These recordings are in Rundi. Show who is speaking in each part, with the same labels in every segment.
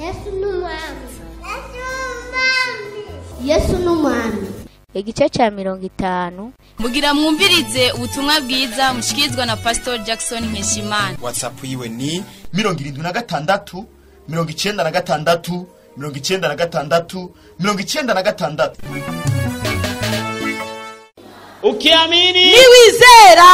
Speaker 1: Yesu ni umwami. Yesu ni umwami.
Speaker 2: Igice cya 50.
Speaker 3: Mugira mwumvirize ubutumwa bwiza mushikirizwa na Pastor Jackson Nkeshimana.
Speaker 4: WhatsApp yiwe ni 76 96 96 96.
Speaker 5: Ukiamini
Speaker 6: niwizera.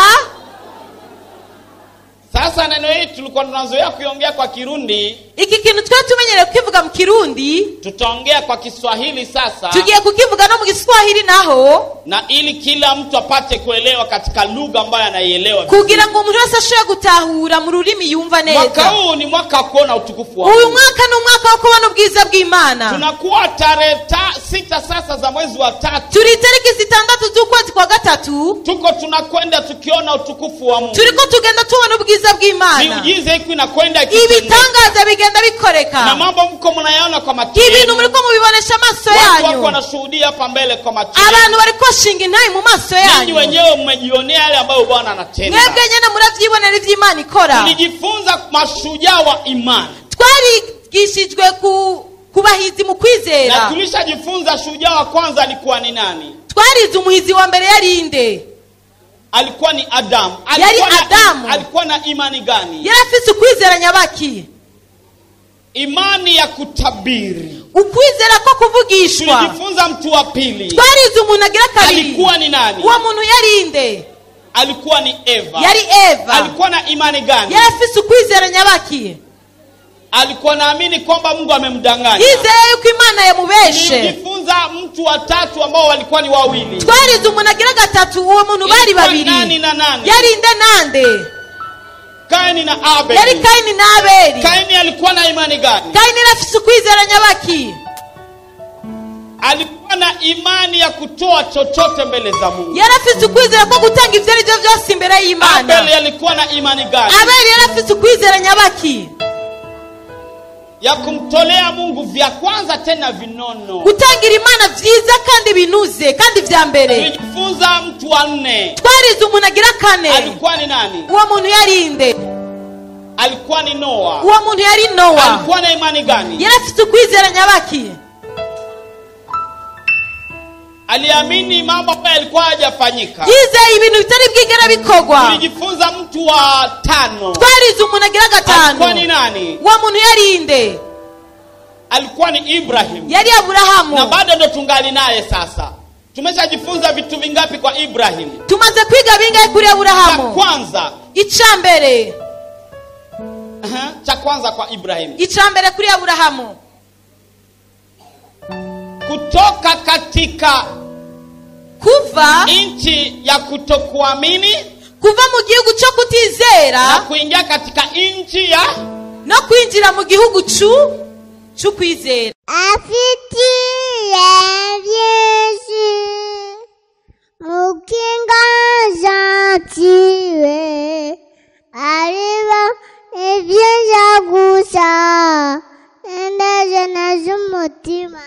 Speaker 5: Sasa neno hili tulikuwa tunazoea kuongea kwa Kirundi.
Speaker 6: Iki kintu twari tumenyereye kukivuga mu Kirundi,
Speaker 5: tutaongea kwa Kiswahili sasa.
Speaker 6: Tugiye kukivuga no mu Kiswahili naho,
Speaker 5: na ili kila mtu apate kuelewa katika lugha ambayo anaielewa.
Speaker 6: Kugira ngo umuntu wese ashobore gutahura mu rurimi yumva neza.
Speaker 5: Mwaka huu ni mwaka wa kuona utukufu wa Mungu.
Speaker 6: Uyu mwaka ni umwaka wo kubona ubwiza bw'Imana.
Speaker 5: Tunakuwa tarehe 6 sasa za mwezi wa 3.
Speaker 6: Turi tariki 6 z'ukwezi kwa 3.
Speaker 5: Tuko tunakwenda tukiona utukufu wa Mungu.
Speaker 6: Turiko tugenda tubona ubwiza bw'Imana.
Speaker 5: Miujiza iko inakwenda ikitendeka.
Speaker 6: Ibitangaza bigenda bikoreka.
Speaker 5: Na mambo mko mnayaona kwa macho.
Speaker 6: Ibintu muriko mubibonesha amaso yanyu.
Speaker 5: Watu wako wanashuhudia hapa mbele kwa macho.
Speaker 6: Abantu bariko bashinga intayi mu maso yanyu.
Speaker 5: Ninyi wenyewe mmejionea yale ambayo Bwana anatenda.
Speaker 6: Mwebwe nyene muravyibonera ivy'Imana ikora.
Speaker 5: Tulijifunza mashujaa wa imani.
Speaker 6: Twarigishijwe kubahizi mu kwizera.
Speaker 5: Na tulishajifunza shujaa wa kwanza alikuwa ni nani?
Speaker 6: Twarize umuhizi wa mbere yari inde?
Speaker 5: Alikuwa ni Adam. Alikuwa na imani gani?
Speaker 6: Yari afise ukwizera nyabaki.
Speaker 5: Imani ya kutabiri.
Speaker 6: Ukwizera ko kuvugishwa.
Speaker 5: Tulijifunza mtu wa pili.
Speaker 6: Twarize umuntu agira kabiri.
Speaker 5: Alikuwa ni nani?
Speaker 6: Uwo muntu yari inde?
Speaker 5: Alikuwa ni Eva.
Speaker 6: Yari Eva.
Speaker 5: Alikuwa na imani gani?
Speaker 6: Yari afise ukwizera nyabaki.
Speaker 5: Alikuwa naamini kwamba Mungu amemdanganya.
Speaker 6: Yizeye yuko Imana yamubeshe.
Speaker 5: Tulijifunza mtu wa tatu ambao walikuwa ni wawili.
Speaker 6: Twarize umuntu agira gatatu, uwo muntu bari babiri.
Speaker 5: Nani na nani?
Speaker 6: Yari inde nande?
Speaker 5: Kaini na Abeli.
Speaker 6: Yari Kaini na Abeli.
Speaker 5: Kaini alikuwa na imani gani?
Speaker 6: Kaini yari afise ukwizera nyabaki.
Speaker 5: Alikuwa na imani ya kutoa chochote mbele za Mungu.
Speaker 6: Yari afise ukwizera ko gutanga ivyo arivyo vyose imbere y'Imana.
Speaker 5: Abeli alikuwa na imani gani?
Speaker 6: Abeli yari afise ukwizera nyabaki.
Speaker 5: Ya kumtolea Mungu vya kwanza tena vinono.
Speaker 6: Gutangira Imana vyiza kandi binuze kandi vya mbere.
Speaker 5: Tulijifunza mtu wa nne.
Speaker 6: Twarize umuntu agira kane.
Speaker 5: Alikuwa ni nani?
Speaker 6: Uwo muntu yari inde?
Speaker 5: Alikuwa ni Noa.
Speaker 6: Uwo muntu yari Noa.
Speaker 5: Alikuwa na imani gani?
Speaker 6: Yari afite ukwizera nyabaki.
Speaker 5: Aliamini mambo ambayo yalikuwa hayajafanyika.
Speaker 6: Yizeye ibintu bitari bwigera bikogwa.
Speaker 5: Tulijifunza mtu wa 5.
Speaker 6: Twarize umuntu agira gatanu.
Speaker 5: Alikuwa ni nani?
Speaker 6: Uwo muntu yari inde?
Speaker 5: Alikuwa ni Ibrahim.
Speaker 6: Yari Abrahamu.
Speaker 5: Na bado ndo tungali naye sasa. Tumeshajifunza vitu vingapi kwa Ibrahim?
Speaker 6: Tumaze kwiga bingahe kuri Abrahamu?
Speaker 5: Cha kwanza.
Speaker 6: Icambere.
Speaker 5: Cha kwanza kwa Ibrahim.
Speaker 6: Icambere kuri Abrahamu.
Speaker 5: Kutoka katika
Speaker 6: kuva
Speaker 5: nchi ya kutokuamini,
Speaker 6: kuva mu gihugu cyo kutizera,
Speaker 5: na kuingia katika nchi ya
Speaker 6: no kwinjira mu gihugu cyo kwizera.
Speaker 1: Afitiye byinshi mukinga jantiwe ariba ibyiza gusa endeje z'umutima.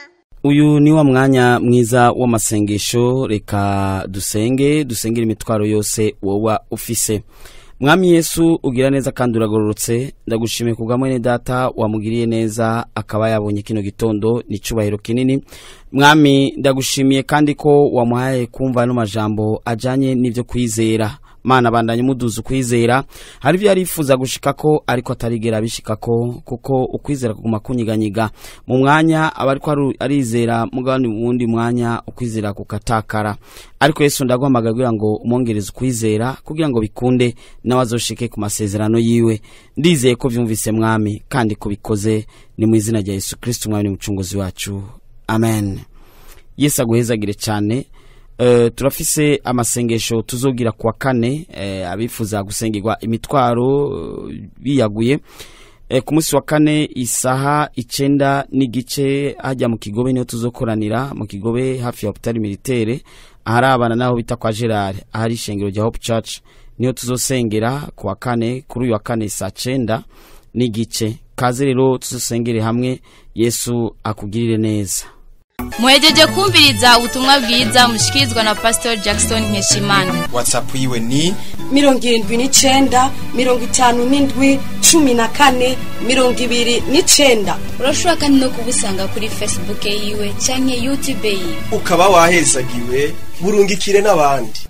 Speaker 7: Uyu ni wa mwanya mwiza w'amasengesho. Reka dusenge, dusengere imitwaro yose wowa ufise. Mwami Yesu ugira neza kandi uragororotse, ndagushimiye kubwa mwene data wamugiriye neza akaba yabonye kino gitondo n'icubahiro kinini. Mwami ndagushimiye kandi ko wamuhaye kumva no majambo ajanye n'ivyo kwizera. Mana bandanye muduzu kwizera, hari ibyo yarifuza gushikako ariko atarigera bishikako, kuko ukwizera kuguma kunyiganyiga mu mwanya abariko arizera mugabane wundi mwanya ukwizera kukatakara. Ariko Yesu ndaguhamagara kugira ngo umwongereze ukwizera kugira ngo bikunde nawe azoshike ku masezerano yiwe. Ndizeye ko vyumvise Mwami kandi ko bikoze, ni mu izina rya Yesu Kristo Mwami n'umucunguzi wacu, amen. Yesu aguhezagire cyane. Turafise amasengesho tuzogira kwa kane, abifuza gusengerwa imitwaro biyaguye. Ku munsi wa kane isaha 9:15 hajya mu Kigobe, niho tuzokoranira mu Kigobe hafi ya Hopital Militaire, aharabana naho bita kwa Gerard, ahari ishengero rya Hope Church, niho tuzosengera ku wa kane, kuri uyu wa kane saa 9:15. Kaze rero tuzosengere hamwe, Yesu akugirire neza.
Speaker 3: Muhejeje kumviriza ubutumwa bwiza mushikirizwa na Pastor Jackson Nkeshimana.
Speaker 4: WhatsApp yiwe ni
Speaker 8: 79 57 17
Speaker 6: 14 29.
Speaker 3: Urashobora kandi no kubusanga kuri Facebook yiwe canke YouTube yiwe.
Speaker 8: Ukaba wahezagiwe, burungikire n'abandi.